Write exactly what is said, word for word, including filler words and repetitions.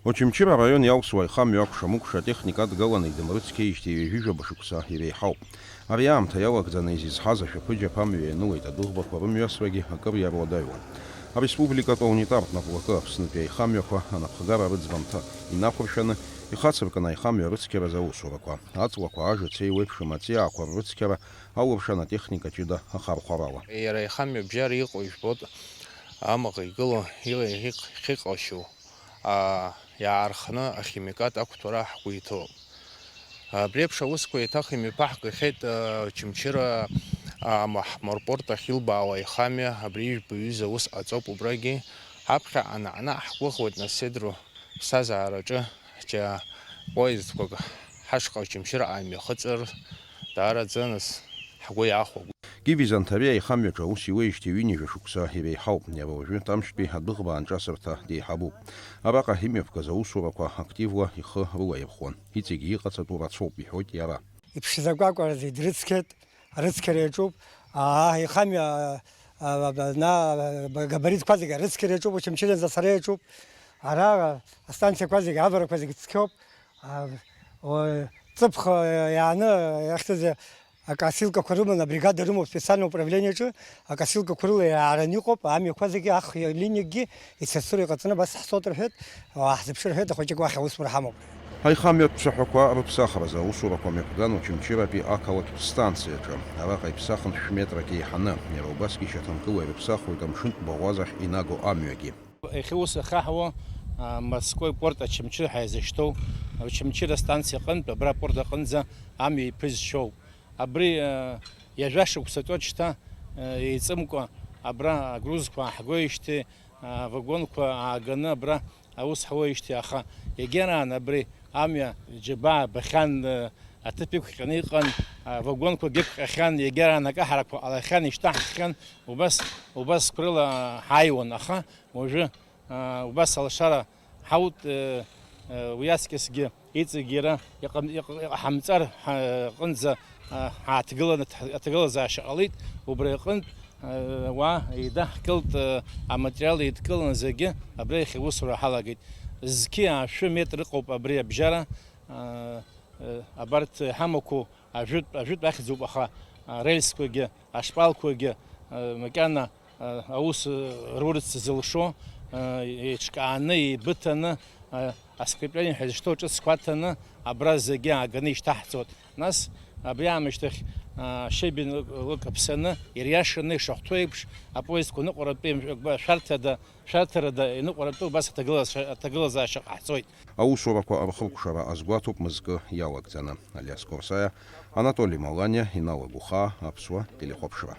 Очамчыра араион иалсуа аихамҩа акәша-мыкәша атехника адгаланы идымрыцқьеижьҭеи ҩажәижәаба шықәса иреиҳауп. Ари аамҭа иалагӡаны изызҳаз ашәаԥыџьаԥ амҩа ианылеит, адәыӷбақәа рымҩасрагьы акыр иаруадаҩуан. Ареспубликатә аунитартә наплакы Аԥснытәи аихамҩақәа анапхгара рыӡбамҭа инақәыршәаны, ихацыркын аихамҩа рыцқьаразы аусурақәа, аҵлақәа ажыцеи уеиԥшым аҵиаақәа ррыцқьара алыршан атехника ҷыда ахархәарала. Иара аихамҩа бжьара иҟоу ижәбоит, амаҟа игылоу, иҟ-, иҟ-, иҟалашьоу, аа, иаархны ахимикат ақәҭәара ҳгәы иҭоуп. Абри еиԥш аусқәа еиҭах имҩаԥаҳгахьеит, аа, Очамчыра, аа, ма-, ҳморпорт ахь илбаауа аихамҩа, абри ижәбаҩыз аус ҟаҵоуп убрагьы. Ҳаԥхьа анаҟ-наҟ ҳгәыӷуеит, нас, сеидру ԥсҭазаараҿы ҳџьа поездқәак ҳашҟа Очамчыраҟа имҩахыҵыр, даараӡа, нас, ҳгәы иахәо. Гиви Занҭариа аихамҩаҿы аус иуеижьҭеи ҩынҩажәа шықәса иреиҳауп, иара уажәы Тамшьтәи адәыӷба аанҿасырҭа деиҳабуп. Араҟа имҩаԥгаз аусурақәа активла ихы рылаирхәуан, иҵегьы иҟаҵатәу рацәоуп, иҳәоит иара. Иԥшӡакәакәараӡа идрыцқьеит, арыцқьара иаҿуп. Аа, ихамҩа, а, а, на, а, габаритқәа зегьы арыцқьара иаҿуп, Очамчыра Занҭариа иаҿуп. Ара астанциақәа зегьы, аварақәа зегьы цқьоуп. А, о, ҵыԥх, а, иааны, иахьӡыз, акосилкақәа рыманы абригада рымоуп специальное управлениеҿы, акосилкақәа рыла иаараны иҟоуп, амҩақәа зегьы, ах линиакгьы ицацыра иҟаҵаны абас ҳцот рҳәеит, уаа ҳзыԥшы рҳәеит, ахәыҷык уахь аусура ҳамоуп. Аихамҩатә цәаҳәақәа рыԥсахразы аусурақәа мҩаԥган Очамчыратәи ақалақьтә станциаҿы. Араҟа иԥсахын шә-метрак еиҳаны, иара убасгьы шьаҭанкыла ирыԥсахуеит амшынтә баӷәазахь инаго амҩагьы. Иахьа ус ахаҳауа, а, Морской порт Очамчыра ҳәа изышьҭоу, Очамчыра астанциа аҟынтә абра апорт аҟынӡа амҩа иԥызшьоуп. Абри, а, ҩажәа шықәса ҵуеит шьҭа, а, еиҵымкәа абра агрузқәа ааҳгоижьҭеи, а, авагонқәа ааганы абра аус ҳуеижьҭеи, аха егьараан абри амҩа џьабаа бахьан, а, аҭыԥ иқәҟьаны иҟан, авагонқәагьы ықәҟьахьан, егьараан акаҳарақәа ҟалахьан, ишьҭаҳххьан, убас, убас қәрыла ҳааиуан, аха уажәы, аа, убас алшара ҳаут, э, э, уи аҵкьысгьы иҵегь иара иҟам-, иҟ-, иҟаҳамҵар ҳа-, аҟынӡа, а, ҳааҭгыланы ҭ-, аҭагылазаашьа ҟалеит, убри аҟынтә, э, уа еидаҳкылт, э, аматериал еидкыланы зегьы абра иахьа аусура ҳалагеит. Зқьи аашәы метр ыҟоуп абри абжьара, а, э, абарҭ иҳамақәоу ажәытә, ажәытә ахьӡуп, аха, а, рельсқәагьы, ашпалқәагьы, а, макьана, а, аус, а, рурц зылшо, а, еиҿкааны, еибыҭаны, а, аскрепление ҳәа изышьҭоу ҿыцқәа аҭаны, абра зегьы ааганы ишьҭаҳҵоит. Нас абри аамышьҭахь, а, Шебин лы-, лыкаԥсаны, ириашаны ишахәҭоу еиԥш, апоездқәа ныҟәаратәы, шәарҭада, шәарҭарада иныҟәаратәы убас аҭагылазаашьа, аҭагылазаашьа ҟаҳҵоит. Аусурақәа рхыркәшара азгәаҭоуп мызкы иалагӡаны. Алиас Корсаиа, Анатоли Маланиа, Инал Агәыхаа, Аԥсуа телехәаԥшра.